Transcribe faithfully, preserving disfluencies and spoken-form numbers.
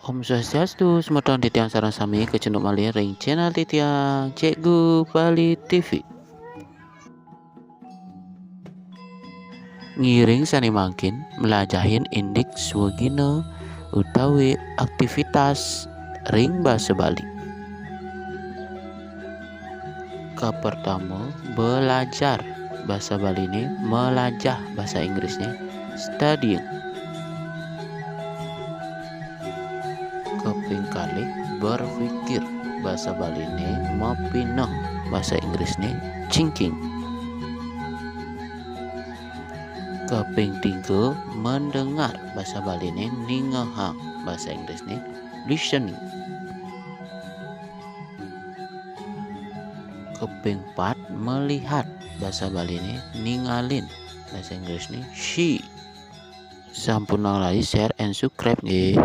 Om Swastiastu, semeton titiang sareng sami kecunduk malih ring channel titiang, Cikgu Bali T V. Ngiring sane mangkin mlajahin indik swagina utawi aktivitas ring basa Bali. Kapertama, belajar, basa Baline melajah, basa Inggrisne studying. Kaping kalih, berpikir, basa Baline mapineh, basa Inggrisne thinking. Kaping tiga, mendengar, basa Baline ningehang, basa Inggrisne listening. Kaping pat, melihat, basa Baline ningalin, basa Inggrisne see. Sampunang lali share and subscribe nggih.